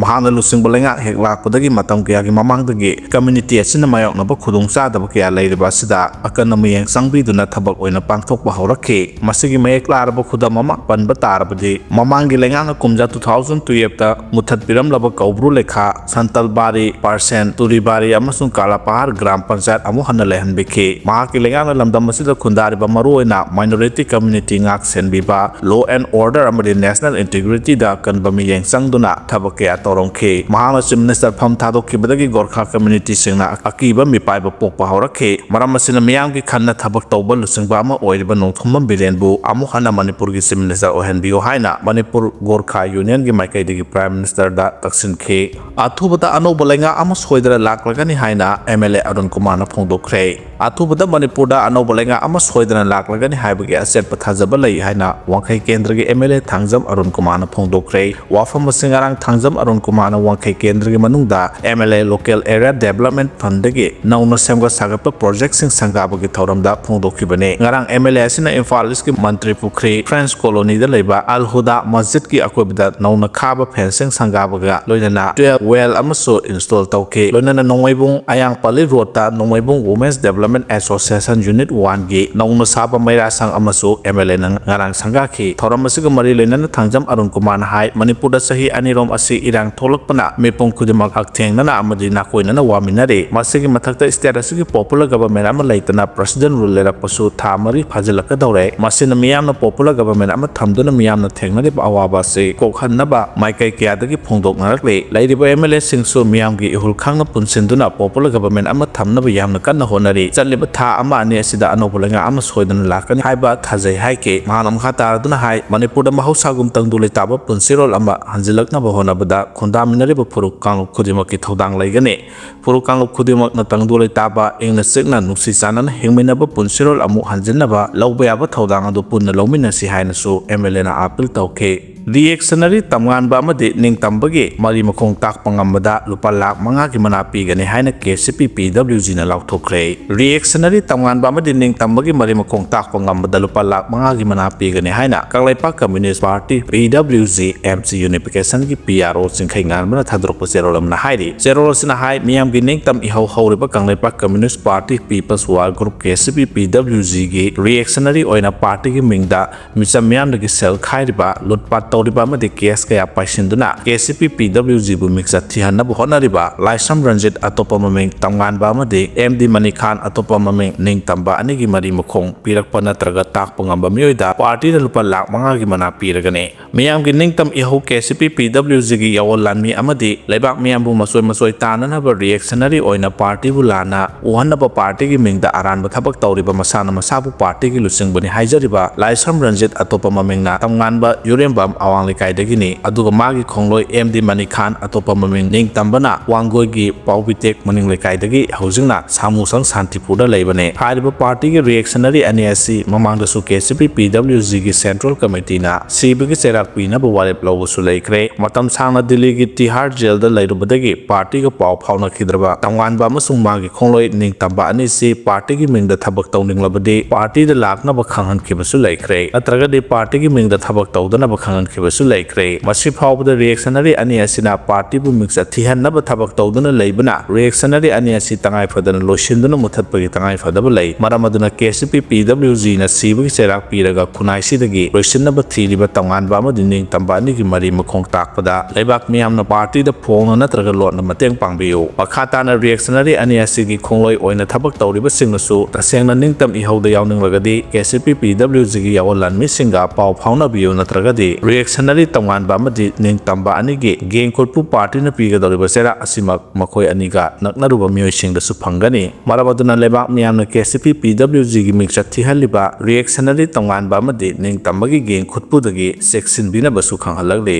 ꯃꯍꯥꯛꯅ ꯂꯨꯆꯤꯡꯕ ꯂꯩꯉꯥꯛ ꯍꯦꯛ ꯂꯥꯛꯄꯗꯒꯤ ꯃꯇꯝ ꯀꯌꯥꯒꯤ ꯃꯃꯥꯡꯗꯒꯤ community ꯑꯁꯤꯅ ꯃꯥꯌꯣꯛꯅꯕ ꯈꯨꯗꯣꯡꯆꯥꯗꯕ ꯀꯌꯥ ꯂꯩꯔꯤꯕ ꯑꯁꯤꯗ ꯑꯀꯟꯕ ꯃꯤꯠꯌꯦꯡ ꯆꯪꯕꯤꯗꯨꯅ ꯊꯕꯛ ꯑꯣꯏꯅ ꯄꯥꯡꯊꯣꯛꯄ ꯍꯧꯔꯛꯈꯤ꯫ ꯃꯁꯤꯒꯤ ꯃꯌꯦꯛ ꯂꯥꯔꯕ ꯈꯨꯗꯝ ꯑꯃ ꯄꯟꯕ ꯇꯥꯔꯕꯗꯤ, ꯃꯃꯥꯡꯒꯤ ꯂꯩꯉꯥꯛꯅ ꯀꯨꯝꯖꯥ two thousand twelve ꯇ ꯃꯨꯊꯠꯄꯤꯔꯝꯂꯕ ꯀꯧꯕ꯭ꯔꯨ ꯂꯩꯈꯥ, ꯁꯟꯇꯜꯕꯥꯔꯤ, ꯄꯥꯔꯁꯦꯟ, ꯇꯨꯔꯤꯕꯥꯔꯤ ꯑꯃꯁꯨꯡ ꯀꯥꯂꯥꯄꯥꯍꯥꯔ ꯒ꯭ꯔꯥꯝ ꯄꯟꯆꯥꯌꯠ ꯑꯃꯨꯛ ꯍꯟꯅ ꯂꯩꯍꯟꯕꯤꯈꯤ꯫ ꯃꯍꯥꯛꯀꯤ ꯂꯩꯉꯥꯛꯅ ꯂꯝꯗꯝ ꯑꯁꯤꯗ ꯈꯨꯟꯗꯥꯔꯤꯕ ꯃꯔꯨꯑꯣꯏꯅ minority community ꯉꯥꯛ ꯁꯦꯟꯕꯤꯕ, law and order ꯑꯃꯗꯤ national integrity ꯗ ꯑꯀꯟꯕ ꯃꯤꯠꯌꯦꯡ ꯆꯪꯗꯨꯅ ꯊꯕꯛ ꯀꯌꯥ ꯇꯧꯔꯝꯈꯤ꯫ ꯃꯍꯥꯛꯅ Chief Minister ꯐꯝ ꯊꯥꯗꯣꯛꯈꯤꯕꯗꯒꯤ ꯒꯣꯔꯈꯥ community ꯁꯤꯡꯅ ꯑꯀꯤꯕ ꯃꯤꯄꯥꯏꯕ ꯄꯣꯛꯄ ꯍꯧꯔꯛꯈꯤ꯫ ꯃꯔꯝ ꯑꯁꯤꯅ ꯃꯤꯌꯥꯝꯒꯤ ꯈꯟꯅ ꯊꯕꯛ ꯇꯧꯕ ꯂꯨꯆꯤꯡꯕ ꯑꯃ ꯑꯣꯏꯔꯤꯕ ꯅꯣꯡꯊꯣꯝꯕꯝ ꯕꯤꯔꯦꯟꯕꯨ ꯑꯃꯨꯛ ꯍꯟꯅ ꯃꯅꯤꯄꯨꯔꯒꯤ Chief Minister ꯑꯣꯏꯍꯟꯕꯤꯌꯨ ꯍꯥꯏꯅ ꯃꯅꯤꯄꯨꯔ ꯒꯣꯔꯈꯥ Union ꯒꯤ ꯃꯥꯏꯀꯩꯗꯒꯤ Prime Minister ꯗ ꯇꯛꯁꯤꯟꯈꯤ꯫ ꯑꯊꯨꯕꯗ ꯑꯅꯧꯕ ꯂꯩꯉꯥꯛ ꯑꯃ ꯁꯣꯏꯗꯅ ꯂꯥꯛꯂꯒꯅꯤ ꯍꯥꯏꯅ M L A ꯑꯔꯨꯟ ꯀꯨꯃꯥꯔꯅ ꯐꯣꯡꯗꯣꯛꯈ꯭ꯔꯦ꯫ ꯑꯊꯨꯕꯗ ꯃꯅꯤꯄꯨꯔꯗ ꯑꯅꯧꯕ ꯂꯩꯉꯥꯛ ꯑꯃ ꯁꯣꯏꯗꯅ ꯂꯥꯛꯂꯒꯅꯤ ꯍꯥꯏꯕꯒꯤ ꯑꯆꯦꯠꯄ ꯊꯥꯖꯕ ꯂꯩ ꯍꯥꯏꯅ ꯋꯥꯡꯈꯩ ꯀꯦꯟꯗ꯭ꯔꯒꯤ M L A Thangjam Arun ꯀꯨꯃꯥꯔꯅ ꯐꯣꯡꯗꯣꯛꯈ꯭ꯔꯦ꯫ ꯋꯥꯐꯝ ꯑꯁꯤ ꯉꯔꯥꯡ ꯊꯥꯡꯖꯝ ꯑꯔꯨꯟ ꯀꯨꯃꯥꯔꯅ ꯋꯥꯡꯈꯩ ꯀꯦꯟꯗ꯭ꯔꯒꯤ ꯃꯅꯨꯡꯗ M L A Local Area Development Fund ꯗꯒꯤ ꯅꯧꯅ ꯁꯦꯝꯒꯠ ꯁꯥꯒꯠꯄ project ꯁꯤꯡ ꯁꯪꯒꯥꯕꯒꯤ ꯊꯧꯔꯝꯗ ꯐꯣꯡꯗꯣꯛꯈꯤꯕꯅꯤ꯫ ꯉꯔꯥꯡ M L A ꯑꯁꯤꯅ ꯏꯝꯐꯥꯜ East ꯀꯤ ꯃꯟꯇ꯭ꯔꯤ ꯄꯨꯈ꯭ꯔꯤ, French Colony ꯗ ꯂꯩꯕ ꯑꯜ ꯍꯨꯗꯥ ꯃꯁꯖꯤꯗꯀꯤ ꯑꯀꯣꯏꯕꯗ ꯅꯧꯅ ꯈꯥꯕ fencing ꯁꯪꯒꯥꯕꯒ ꯂꯣꯏꯅꯅ twelve well ꯑꯃꯁꯨꯡ ꯁꯨ install ꯇꯧꯈꯤ꯫ ꯂꯣꯏꯅꯅ ꯅꯣꯡꯃꯩꯕꯨꯡ ꯑꯌꯥꯡꯄꯜꯂꯤ ꯔꯣꯗꯇ ꯅꯣꯡꯃꯩꯕꯨꯡ Women's Development Association Unit one ꯒꯤ ꯅꯧꯅ ꯁꯥꯕ ꯃꯩꯔꯥ ꯁꯪ ꯑꯃꯁꯨ M L A ꯅ ꯉꯔꯥꯡ ꯁꯪꯒꯥꯈꯤ꯫ ꯊꯧꯔꯝ ꯑꯁꯤꯒ ꯃꯔꯤ ꯂꯩꯅꯅ ꯊꯥꯡꯖꯝ ꯑꯔꯨꯟ ꯀꯨꯃꯥꯔꯅ ꯍꯥꯏ, ꯃꯅꯤꯄꯨꯔꯗ ꯆꯍꯤ ꯑꯅꯤꯔꯣꯝ ꯑꯁꯤ ꯏꯔꯥꯡ ꯊꯣꯛꯂꯛꯄꯅ ꯃꯤꯄꯨꯝ ꯈꯨꯗꯤꯡꯃꯛ ꯍꯛꯊꯦꯡꯅꯅ ꯑꯃꯗꯤ ꯅꯥꯀꯣꯏꯅꯅ ꯋꯥꯃꯤꯟꯅꯔꯤ꯫ ꯃꯁꯤꯒꯤ ꯃꯊꯛꯇ state ꯑꯁꯤꯒꯤ popular government ꯑꯃ ꯂꯩꯇꯅ president rule ꯂꯩꯔꯛꯄꯁꯨ ꯊꯥ ꯃꯔꯤ ꯐꯥꯖꯤꯜꯂꯛꯀꯗꯧꯔꯦ꯫ ꯃꯁꯤꯅ ꯃꯤꯌꯥꯝꯅ popular government ꯑꯃ ꯊꯝꯗꯨꯅ ꯃꯤꯌꯥꯝꯅ ꯊꯦꯡꯅꯔꯤꯕ ꯑꯋꯥꯕ ꯑꯁꯤ ꯀꯣꯛꯍꯟꯅꯕ ꯃꯥꯏꯀꯩ ꯀꯌꯥꯗꯒꯤ ꯐꯣꯡꯗꯣꯛꯅꯔꯛꯂꯤ꯫ ꯂꯩꯔꯤꯕ M L A ꯁꯤꯡꯁꯨ ꯃꯤꯌꯥꯝꯒꯤ ꯏꯍꯨꯜ ꯈꯪꯅ ꯄꯨꯟꯁꯤꯟꯗꯨꯅ popular government ꯑꯃ ꯊꯝꯅꯕ ꯌꯥꯝꯅ ꯀꯟꯅ ꯍꯣꯠꯅꯔꯤ꯫ ꯆꯠꯂꯤꯕ ꯊꯥ ꯑꯃ ꯑꯅꯤ ꯑꯁꯤꯗ ꯑꯅꯧꯕ ꯂꯩꯉꯥꯛ ꯑꯃ ꯁꯣꯏꯗꯅ ꯂꯥꯛꯀꯅꯤ ꯍꯥꯏꯕ ꯊꯥꯖꯩ ꯍꯥꯏꯈꯤ꯫ ꯃꯍꯥꯛꯅ ꯃꯈꯥ ꯇꯥꯔꯗꯨꯅ ꯍꯥꯏ, ꯃꯅꯤꯄꯨꯔꯗ ꯃꯍꯧꯁꯥꯒꯨꯝ ꯇꯪꯗꯨ ꯂꯩꯇꯥꯕ ꯄꯨꯟꯁꯤꯔꯣꯜ ꯑꯃ ꯍꯟꯖꯤꯜꯂꯛꯅꯕ ꯍꯣꯠꯅꯕꯗ ꯈꯨꯟꯗꯥꯃꯤꯟꯅꯔꯤꯕ ꯐꯨꯔꯨꯞ ꯀꯥꯡꯂꯨꯞ ꯈꯨꯗꯤꯡꯃꯛꯀꯤ ꯊꯧꯗꯥꯡ ꯂꯩꯒꯅꯤ꯫ ꯐꯨꯔꯨꯞ ꯀꯥꯡꯂꯨꯞ ꯈꯨꯗꯤꯡꯃꯛꯅ ꯇꯪꯗꯨ ꯂꯩꯇꯥꯕ, ꯏꯪꯅ ꯆꯤꯛꯅ ꯅꯨꯡꯁꯤ ꯆꯥꯟꯅꯅ ꯍꯤꯡꯃꯤꯟꯅꯕ ꯄꯨꯟꯁꯤꯔꯣꯜ ꯑꯃꯨꯛ ꯍꯟꯖꯤꯟꯅꯕ ꯂꯧꯕ ꯌꯥꯕ ꯊꯧꯗꯥꯡ ꯑꯗꯨ ꯄꯨꯟꯅ ꯂꯧꯃꯤꯟꯅꯁꯤ ꯍꯥꯏꯅꯁꯨ M L A ꯅ appeal ꯇꯧꯈꯤ꯫ Reactionary ꯇꯝꯉꯥꯟꯕ ꯑꯃꯗꯤ ꯅꯤꯡꯇꯝꯕꯒꯤ ꯃꯔꯤ ꯃꯈꯣꯡ ꯇꯥꯛꯄ ꯉꯝꯕꯗ ꯂꯨꯄꯥ ꯂꯥꯈ ꯃꯉꯥꯒꯤ ꯃꯅꯥ ꯄꯤꯒꯅꯤ ꯍꯥꯏꯅ K C P P W G ꯅ ꯂꯥꯎꯊꯣꯛꯈ꯭ꯔꯦ꯫ Reactionary ꯇꯝꯉꯥꯟꯕ ꯑꯃꯗꯤ ꯅꯤꯡꯇꯝꯕꯒꯤ ꯃꯔꯤ ꯃꯈꯣꯡ ꯇꯥꯛꯄ ꯉꯝꯕꯗ ꯂꯨꯄꯥ ꯂꯥꯈ ꯃꯉꯥꯒꯤ ꯃꯅꯥ ꯄꯤꯒꯅꯤ ꯍꯥꯏꯅ Kangleipak Communist Party, P W G, M C Unification ꯒꯤ P R O ꯆꯤꯡꯈꯩ ꯉꯥꯟꯕꯅ ꯊꯥꯗꯣꯔꯛꯄ ꯆꯦꯔꯣꯜ ꯑꯃꯅ ꯍꯥꯏꯔꯤ꯫ ꯆꯦꯔꯣꯜ ꯑꯁꯤꯅ ꯍꯥꯏ, ꯃꯤꯌꯥꯝꯒꯤ ꯅꯤꯡꯇꯝ ꯏꯍꯧ ꯍꯧꯔꯤꯕ Kangleipak Communist Party, People's War Group, K C P P W G ꯒꯤ reactionary ꯑꯣꯏꯅ party ꯒꯤ ꯃꯤꯡꯗ ꯃꯤꯆꯝ ꯃꯤꯌꯥꯝꯗꯒꯤ ꯁꯦꯜ ꯈꯥꯏꯔꯤꯕ, ꯂꯨꯠꯄꯥꯠ ꯇꯧꯔꯤꯕ ꯑꯃꯗꯤ case ꯀꯌꯥ ꯄꯥꯏꯁꯤꯟꯗꯨꯅ K C P P W G ꯕꯨ ꯃꯤꯡꯆꯠ ꯊꯤꯍꯟꯅꯕ ꯍꯣꯠꯅꯔꯤꯕ ꯂꯥꯏꯁ꯭ꯔꯝ ꯔꯟꯖꯤꯠ, ꯑꯇꯣꯞꯄ ꯃꯃꯤꯡ ꯇꯝꯉꯥꯟꯕ, ꯑꯃꯗꯤ M D ꯃꯅꯤꯈꯥꯟ, ꯑꯇꯣꯞꯄ ꯃꯃꯤꯡ ꯅꯤꯡꯇꯝꯕ, ꯑꯅꯤꯒꯤ ꯃꯔꯤ ꯃꯈꯣꯡ ꯄꯤꯔꯛꯄ ꯅꯠꯇ꯭ꯔꯒ ꯇꯥꯛꯄ ꯉꯝꯕ ꯃꯤꯑꯣꯏꯗ party ꯅ ꯂꯨꯄꯥ ꯂꯥꯈ ꯃꯉꯥꯒꯤ ꯃꯅꯥ ꯄꯤꯔꯒꯅꯤ꯫ ꯃꯤꯌꯥꯝꯒꯤ ꯅꯤꯡꯇꯝ ꯏꯍꯧ K C P P W G ꯒꯤ ꯌꯥꯑꯣꯟ ꯂꯥꯟꯃꯤ ꯑꯃꯗꯤ ꯂꯩꯕꯥꯛ ꯃꯤꯌꯥꯝꯕꯨ ꯃꯆꯣꯏ ꯃꯆꯣꯏ ꯇꯥꯅꯅꯕ reactionary ꯑꯣꯏꯅ party ꯕꯨ ꯂꯥꯟꯅ ꯎꯍꯟꯅꯕ party ꯒꯤ ꯃꯤꯡꯗ ꯑꯔꯥꯟꯕ ꯊꯕꯛ ꯇꯧꯔꯤꯕ ꯃꯁꯥꯅ ꯃꯁꯥꯕꯨ party ꯒꯤ ꯂꯨꯆꯤꯡꯕꯅꯤ ꯍꯥꯏꯖꯔꯤꯕ ꯂꯥꯏꯁ꯭ꯔꯝ ꯔꯟꯖꯤꯠ, ꯑꯇꯣꯞꯄ ꯃꯃꯤꯡꯅ ꯇꯝꯉꯥꯟꯕ, ꯌꯨꯔꯦꯝꯕꯝ ꯑꯋꯥꯡ ꯂꯩꯀꯥꯏꯗꯒꯤꯅꯤ꯫ ꯑꯗꯨꯒ ꯃꯥꯒꯤ ꯈꯣꯡꯂꯣꯏ M D ꯃꯅꯤꯈꯥꯟ, ꯑꯇꯣꯞꯄ ꯃꯃꯤꯡ ꯅꯤꯡꯇꯝꯕꯅ ꯋꯥꯡꯒꯣꯏꯒꯤ ꯄꯥꯎꯕꯤꯇꯦꯛ ꯃꯅꯤꯡ ꯂꯩꯀꯥꯏꯗꯒꯤ ꯍꯧꯖꯤꯛꯅ ꯁꯥꯃꯨꯁꯪ ꯁꯥꯟꯇꯤꯄꯨꯔꯗ ꯂꯩꯕꯅꯤ꯫ ꯍꯥꯏꯔꯤꯕ party ꯒꯤ reactionary ꯑꯅꯤ ꯑꯁꯤ ꯃꯃꯥꯡꯗꯁꯨ K C P P W G ꯒꯤ central committee ꯅ ꯁꯤꯕꯒꯤ ꯆꯩꯔꯥꯛ ꯄꯤꯅꯕ ꯋꯥꯔꯦꯞ ꯂꯧꯕꯁꯨ ꯂꯩꯈ꯭ꯔꯦ꯫ ꯃꯇꯝ ꯁꯥꯡꯅ ꯗꯤꯜꯂꯤꯒꯤ ꯇꯤꯍꯥꯔ ꯖꯦꯜꯗ ꯂꯩꯔꯨꯕꯗꯒꯤ party ꯒ ꯄꯥꯎ ꯐꯥꯎꯅꯈꯤꯗ꯭ꯔꯕ ꯇꯝꯉꯥꯟꯕ ꯑꯃꯁꯨꯡ ꯃꯥꯒꯤ ꯈꯣꯡꯂꯣꯏ ꯅꯤꯡꯇꯝꯕ ꯑꯅꯤꯁꯤ party ꯒꯤ ꯃꯤꯡꯗ ꯊꯕꯛ ꯇꯧꯅꯤꯡꯂꯕꯗꯤ party ꯗ ꯂꯥꯛꯅꯕ ꯈꯪꯍꯟꯈꯤꯕꯁꯨ ꯂꯩꯈ꯭ꯔꯦ꯫ ꯅꯠꯇ꯭ꯔꯒꯗꯤ party ꯒꯤ ꯃꯤꯡꯗ ꯊꯕꯛ ꯇꯧꯗꯅꯕ ꯈꯪꯍꯟꯈꯤꯕ ꯍꯥꯏꯕꯁꯨ ꯂꯩꯈ꯭ꯔꯦ꯫ ꯃꯁꯤ ꯐꯥꯎꯕꯗ reactionary ꯑꯅꯤ ꯑꯁꯤꯅ partyꯕꯨ ꯃꯤꯡꯆꯠ ꯊꯤꯍꯟꯅꯕ ꯊꯕꯛ ꯇꯧꯗꯨꯅ ꯂꯩꯕꯅ, reactionary ꯑꯅꯤ ꯑꯁꯤ ꯇꯉꯥꯏ ꯐꯗꯅ ꯂꯣꯏꯁꯤꯟꯗꯨꯅ ꯃꯨꯊꯠꯄꯒꯤ ꯇꯉꯥꯏ ꯐꯗꯕ ꯂꯩ꯫ ꯃꯔꯝ ꯑꯗꯨꯅ K C P P W Gꯅ ꯁꯤꯕꯒꯤ ꯆꯩꯔꯥꯛ ꯄꯤꯔꯒ ꯈꯨꯟꯅꯥꯏꯁꯤꯗꯒꯤ ꯂꯣꯏꯁꯤꯟꯅꯕ ꯊꯤꯔꯤꯕ ꯇꯣꯉꯥꯟꯕ ꯑꯃꯗꯤ ꯅꯤꯡꯇꯝꯕ ꯑꯅꯤꯒꯤ ꯃꯔꯤ ꯃꯈꯣꯡ ꯇꯥꯛꯄꯗ ꯂꯩꯕꯥꯛ ꯃꯤꯌꯥꯝꯅ partyꯗ ꯐꯣꯡꯅ ꯅꯠꯇ꯭ꯔꯒ ꯂꯣꯠꯅ ꯃꯇꯦꯡ ꯄꯥꯡꯕꯤꯌꯨ꯫ ꯃꯈꯥ ꯇꯥꯅ reactionary ꯑꯅꯤ ꯑꯁꯤꯒꯤ ꯈꯣꯡꯂꯣꯏ ꯑꯣꯏꯅ ꯊꯕꯛ ꯇꯧꯔꯤꯕꯁꯤꯡꯅꯁꯨ ꯇꯁꯦꯡꯅ ꯅꯤꯡꯇꯝ ꯏꯍꯧꯗ ꯌꯥꯎꯅꯤꯡꯂꯒꯗꯤ K C P P W Gꯒꯤ ꯌꯥꯑꯣꯟ ꯂꯥꯟꯃꯤꯁꯤꯡꯒ ꯄꯥꯎ ꯐꯥꯎꯅꯕꯤꯌꯨ, ꯅꯠꯇ꯭ꯔꯒꯗꯤ reactionary ꯇꯣꯉꯥꯟꯕ ꯑꯃꯗꯤ ꯅꯤꯡꯇꯝꯕ ꯑꯅꯤꯒꯤ ꯒꯦꯡ ꯈꯨꯠꯄꯨ partyꯅ ꯄꯤꯒꯗꯧꯔꯤꯕ ꯆꯩꯔꯥꯛ ꯑꯁꯤꯃꯛ ꯃꯈꯣꯏ ꯑꯅꯤꯒ ꯅꯛꯅꯔꯨꯕ ꯃꯤꯑꯣꯏꯁꯤꯡꯗꯁꯨ ꯐꯪꯒꯅꯤ꯫ ꯃꯔꯝ ꯑꯗꯨꯅ ꯂꯩꯕꯥꯛ ꯃꯤꯌꯥꯝꯅ K C P P W Gꯒꯤ ꯃꯤꯡꯆꯠ ꯊꯤꯍꯜꯂꯤꯕ reactionary ꯇꯣꯉꯥꯟꯕ ꯑꯃꯗꯤ ꯅꯤꯡꯇꯝꯕꯒꯤ ꯒꯦꯡ ꯈꯨꯠꯄꯨꯗꯒꯤ ꯆꯦꯛꯁꯤꯟꯕꯤꯅꯕꯁꯨ ꯈꯪꯍꯜꯂꯛꯂꯤ꯫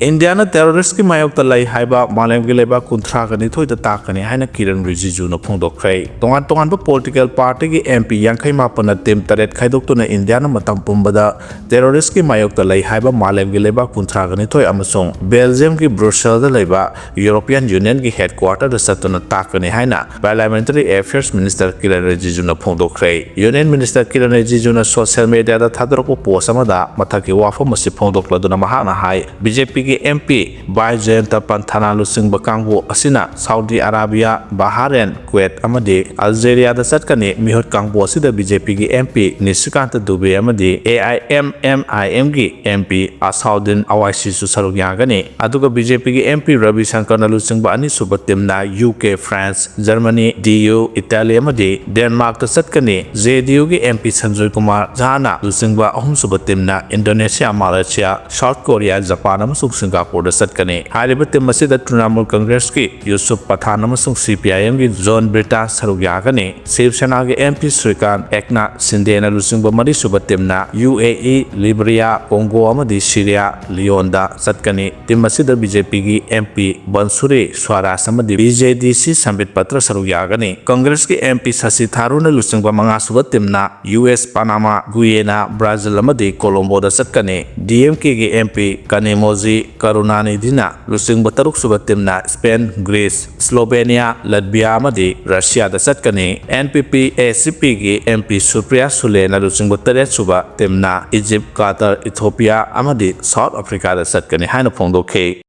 ꯏꯟꯗꯤꯌꯥꯅ terroristꯀꯤ ꯃꯥꯌꯣꯛꯇ ꯂꯩ ꯍꯥꯏꯕ ꯃꯥꯂꯦꯝꯒꯤ ꯂꯩꯕꯥꯛ ꯀꯨꯟꯊ꯭ꯔꯥꯒ ꯅꯤꯊꯣꯏꯗ ꯇꯥꯛꯀꯅꯤ ꯍꯥꯏꯅ ꯀꯤꯔꯟ ꯔꯤꯖꯤꯖꯨꯅ ꯐꯣꯡꯗꯣꯛꯈ꯭ꯔꯦ꯫ ꯇꯣꯉꯥꯟ ꯇꯣꯉꯥꯟꯕ political partyꯒꯤ M P ꯌꯥꯡꯈꯩ ꯃꯥꯄꯟꯅ team ꯇꯔꯦꯠ ꯈꯥꯏꯗꯣꯛꯇꯨꯅ ꯏꯟꯗꯤꯌꯥꯅ ꯃꯇꯝ ꯄꯨꯝꯕꯗ terroristꯀꯤ ꯃꯥꯌꯣꯛꯇ ꯂꯩ ꯍꯥꯏꯕ ꯃꯥꯂꯦꯝꯒꯤ ꯂꯩꯕꯥꯛ ꯀꯨꯟꯊ꯭ꯔꯥꯒ ꯅꯤꯊꯣꯏ ꯑꯃꯁꯨꯡ Belgiumꯒꯤ Brusselꯗ ꯂꯩꯕ European Unionꯒꯤ headquarterꯗ ꯆꯠꯇꯨꯅ ꯇꯥꯛꯀꯅꯤ ꯍꯥꯏꯅ Parliamentary Affairs Minister Kiran ꯔꯤꯖꯤꯖꯨꯅ ꯐꯣꯡꯗꯣꯛꯈ꯭ꯔꯦ꯫ Union Minister Kiran ꯔꯤꯖꯤꯖꯨꯅ social mediaꯗ ꯊꯥꯗꯣꯔꯛꯄ post ꯑꯃꯗ ꯃꯊꯛꯀꯤ ꯋꯥꯐꯝ ꯑꯁꯤ ꯐꯣꯡꯗꯣꯛꯂꯗꯨꯅ ꯃꯍꯥꯛꯅ ꯍꯥꯏ, BJPꯒꯤ M P ꯕꯥꯏꯖꯌꯟꯇ ꯄꯟꯊꯥꯅ ꯂꯨꯆꯤꯡꯕ ꯀꯥꯡꯕꯨ ꯑꯁꯤꯅ Saudi Arabia, Bahrain, Kuwait ꯑꯃꯗꯤ Algeriaꯗ ꯆꯠꯀꯅꯤ꯫ ꯃꯤꯍꯨꯠ ꯀꯥꯡꯕꯨ ꯑꯁꯤꯗ BJPꯒꯤ M P ꯅꯤꯁꯤꯀꯥꯟꯇ ꯗꯨꯕꯦ ꯑꯃꯗꯤ A I M M I Mꯒꯤ M P ꯑꯁꯥꯎꯗꯤꯟ ꯑꯋꯥꯏꯁꯤꯁꯨ ꯁꯔꯨꯛ ꯌꯥꯒꯅꯤ꯫ ꯑꯗꯨꯒ BJPꯒꯤ M P ꯔꯕꯤ ꯁꯪꯀꯔꯅ ꯂꯨꯆꯤꯡꯕ ꯑꯅꯤꯁꯨꯕ teamꯅ U K, France, Germany, D U, Italy ꯑꯃꯗꯤ Denmarkꯇ ꯆꯠꯀꯅꯤ꯫ JDUꯒꯤ M P ꯁꯟꯖꯣꯏ ꯀꯨꯃꯥꯔ ꯖꯥꯅ ꯂꯨꯆꯤꯡꯕ ꯑꯍꯨꯝꯁꯨꯕ teamꯅ Indonesia, Malaysia, South Korea, Japan ꯑꯃꯁꯨꯡ Singaporeꯗ ꯆꯠꯀꯅꯤ꯫ ꯍꯥꯏꯔꯤꯕ team ꯑꯁꯤꯗ Trinamool Congressꯀꯤ ꯌꯨꯁꯨꯞ ꯄꯊꯥꯟ ꯑꯃꯁꯨꯡ CPIMꯒꯤ ꯖꯣꯟ ꯕ꯭ꯔꯤꯇꯥ ꯁꯔꯨꯛ ꯌꯥꯒꯅꯤ꯫ ꯁꯤꯕ ꯁꯦꯅꯥꯒꯤ M P ꯁ꯭ꯔꯤꯀꯥꯟ ꯑꯦꯛꯅꯥꯊ ꯁꯤꯟꯗꯦꯅ ꯂꯨꯆꯤꯡꯕ ꯃꯔꯤꯁꯨꯕ teamꯅ UAE, Libya, Congo ꯑꯃꯗꯤ Sierra Leoneꯗ ꯆꯠꯀꯅꯤ꯫ Team ꯑꯁꯤꯗ BJPꯒꯤ M P ꯕꯟꯁꯨꯔꯤ ꯁ꯭ꯋꯥꯔꯥꯖ ꯑꯃꯗꯤ BJDC ꯁꯝꯕꯤꯠ ꯄꯇ꯭ꯔ ꯁꯔꯨꯛ ꯌꯥꯒꯅꯤ꯫ Congressꯀꯤ M P ꯁꯁꯤ ꯊꯥꯔꯨꯔꯅ ꯂꯨꯆꯤꯡꯕ ꯃꯉꯥꯁꯨꯕ teamꯅ U S, Panama, Guyana, Brazil ꯑꯃꯗꯤ Colomboꯗ ꯆꯠꯀꯅꯤ꯫ DMKꯒꯤ M P ꯀꯅꯤꯃꯣꯖꯤ ꯀꯔꯨꯅꯥꯅꯤꯙꯤꯅ ꯂꯨꯆꯤꯡꯕ ꯇꯔꯨꯛ ꯁꯨꯕ ꯇꯤꯝꯅ ꯁ꯭ꯄꯦꯟ, ꯒ꯭ꯔꯤꯁ, ꯁ꯭ꯂꯣꯚꯦꯅꯤꯌꯥ, ꯂꯠꯚꯤꯌꯥ ꯑꯃꯗꯤ ꯔꯁꯤꯌꯥꯗ ꯆꯠꯀꯅꯤ꯫ ꯑꯦꯟ ꯄꯤ ꯄꯤ ꯑꯦ ꯁꯤ ꯄꯤꯒꯤ ꯑꯦꯝ ꯄꯤ ꯁꯨꯄ꯭ꯔꯤꯌꯥ ꯁꯨꯂꯦꯅ ꯂꯨꯆꯤꯡꯕ ꯇꯔꯦꯠ ꯁꯨꯕ ꯇꯤꯝꯅ ꯏꯖꯤꯞ, ꯀꯥꯇꯔ, ꯏꯊꯣꯄꯤꯌꯥ ꯑꯃꯗꯤ ꯁꯥꯎꯠ ꯑꯐ꯭ꯔꯤꯀꯥꯗ ꯆꯠꯀꯅꯤ ꯍꯥꯏꯅ ꯐꯣꯡꯗꯣꯛꯈꯤ꯫